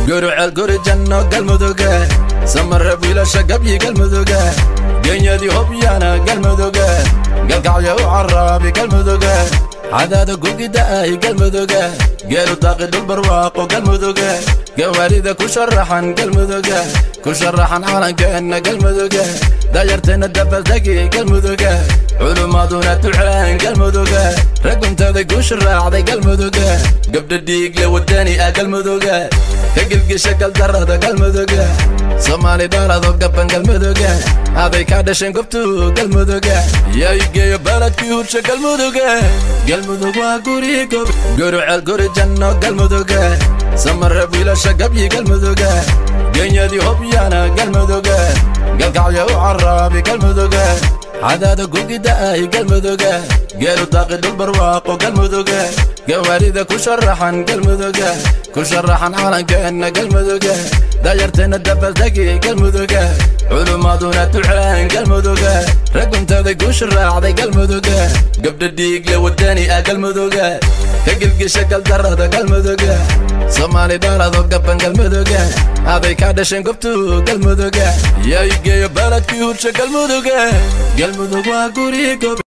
Gurceel guri janno Galmuduga, Samareeb wiilasha gabyi Galmuduga, Genyadii Hobyana Galmuduga, Galkacyo u caraabi Galmuduga, Cadaada gugida-ay Galmuduga, Geelu daaqi dhul barwaaqo Galmuduga, Gawaarida ku sharaxan Galmuduga, ku sharaxan calankeenna Galmuduga, Dayarteenna dabaldegi Galmuduga, Culummaduna duceen Galmuduga, Ragguntada guusha raacday Galmuduga, Gabdha dhiigle wadani ah Galmuduga, ka gilgisha galdarrada Galmuduga, Soomaali dhalado gaban Galmuduga, aday ka dhasheen gobtu Galmuduga, yaa igeeyo baladkii hursha Galmuduga. Galmudug waa guri gob, Gurceel guri janno Galmuduga, Samareeb wiilasha gabyi Galmuduga, Genyadii Hobyana Galmuduga, Galkacyo u caraabi Galmuduga, Cadaada gugida-ay Galmuduga, Geelu daaqi dhul barwaaqo Galmuduga, Gawaarida ku sharaxan Galmuduga, ku sharaxan calankeenna Galmuduga, Dayarteenna dabaldegi Galmuduga, Culummaduna duceen Galmuduga, Ragguntada guusha raacday Galmuduga, Gabdha dhiigle wadani ah Galmuduga, ka gilgisha galdarrada Galmuduga, Soomaali dhalado gaban Galmuduga, aday ka dhasheen gobtu Galmuduga, yaa igeeyo baladkii hursha Galmuduga. Galmudug waa guri gob.